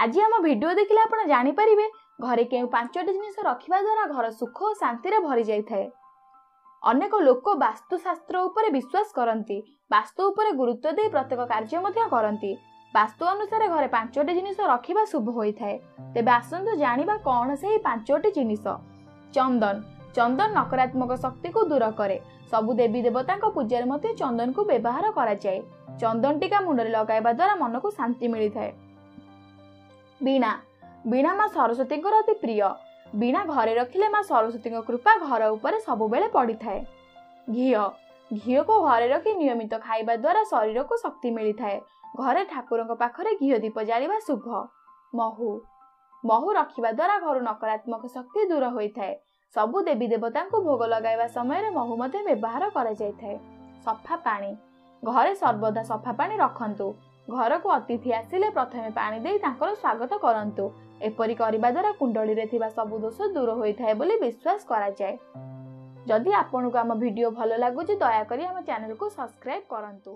ଆଜି ଆମ ଭିଡ଼ିଓ ଦେଖିଲେ ଆପଣ ଜାଣିପାରିବେ ଘରେ କେଉଁ 5ଟି ଜିନିଷ ରଖିବା ଦ୍ୱାରା ଘର ସୁଖ ଓ ଶାନ୍ତିରେ ଭରି ଯାଇଥାଏ। ଅନେକ ଲୋକ ବାସ୍ତୁଶାସ୍ତ୍ର ଉପରେ ବିଶ୍ୱାସ କରନ୍ତି। ବାସ୍ତୁ ଉପରେ ଗୁରୁତ୍ୱ ଦେଇ ପ୍ରତ୍ୟେକ କାର୍ଯ୍ୟ ମଧ୍ୟ କରନ୍ତି। ବାସ୍ତୁ ଅନୁସାରେ ଘରେ 5ଟି ଜିନିଷ ରଖିବା ଶୁଭ ହୋଇଥାଏ। ତେବେ ଆସନ୍ତୁ ଜାଣିବା କ'ଣ ସେହି 5ଟି ଜିନିଷ। ଚନ୍ଦନ। ଚନ୍ଦନ ନକାରାତ୍ମକ ଶକ୍ତିକୁ ଦୂର କରେ। ସବୁ ଦେବୀ ଦେବତାଙ୍କ ପୂଜାରେ ମଧ୍ୟ ଚନ୍ଦନକୁ ବ୍ୟବହାର କରାଯାଏ। ଚନ୍ଦନ ଟିକା ମୁଣ୍ଡରେ ଲଗାଇବା ଦ୍ୱାରା ମନକୁ ଶାନ୍ତି ମିଳିଥାଏ। ବୀଣା। ବୀଣା ମା ସରସ୍ୱତୀଙ୍କର ଅତି ପ୍ରିୟ। ବୀଣା ଘରେ ରଖିଲେ ମା ସରସ୍ୱତୀଙ୍କ କୃପା ଘର ଉପରେ ସବୁବେଳେ ପଡ଼ିଥାଏ। ଘିଅ। ଘିଅକୁ ଘରେ ରଖି ନିୟମିତ ଖାଇବା ଦ୍ୱାରା ଶରୀରକୁ ଶକ୍ତି ମିଳିଥାଏ। ଘରେ ଠାକୁରଙ୍କ ପାଖରେ ଘିଅ ଦୀପ ଜାଳିବା ଶୁଭ। ମହୁ। ମହୁ ରଖିବା ଦ୍ୱାରା ଘରୁ ନକାରାତ୍ମକ ଶକ୍ତି ଦୂର ହୋଇଥାଏ। ସବୁ ଦେବୀ ଦେବତାଙ୍କୁ ଭୋଗ ଲଗାଇବା ସମୟରେ ମହୁ ମଧ୍ୟ ବ୍ୟବହାର କରାଯାଇଥାଏ। ସଫା ପାଣି। ଘରେ ସର୍ବଦା ସଫା ପାଣି ରଖନ୍ତୁ। ଘରକୁ ଅତିଥି ଆସିଲେ ପ୍ରଥମେ ପାଣି ଦେଇ ତାଙ୍କର ସ୍ୱାଗତ କରନ୍ତୁ। ଏପରି କରିବା ଦ୍ୱାରା କୁଣ୍ଡଳୀରେ ଥିବା ସବୁ ଦୋଷ ଦୂର ହୋଇଥାଏ ବୋଲି ବିଶ୍ୱାସ କରାଯାଏ। ଯଦି ଆପଣଙ୍କୁ ଆମ ଭିଡ଼ିଓ ଭଲ ଲାଗୁଛି, ଦୟାକରି ଆମ ଚ୍ୟାନେଲକୁ ସବସ୍କ୍ରାଇବ୍ କରନ୍ତୁ।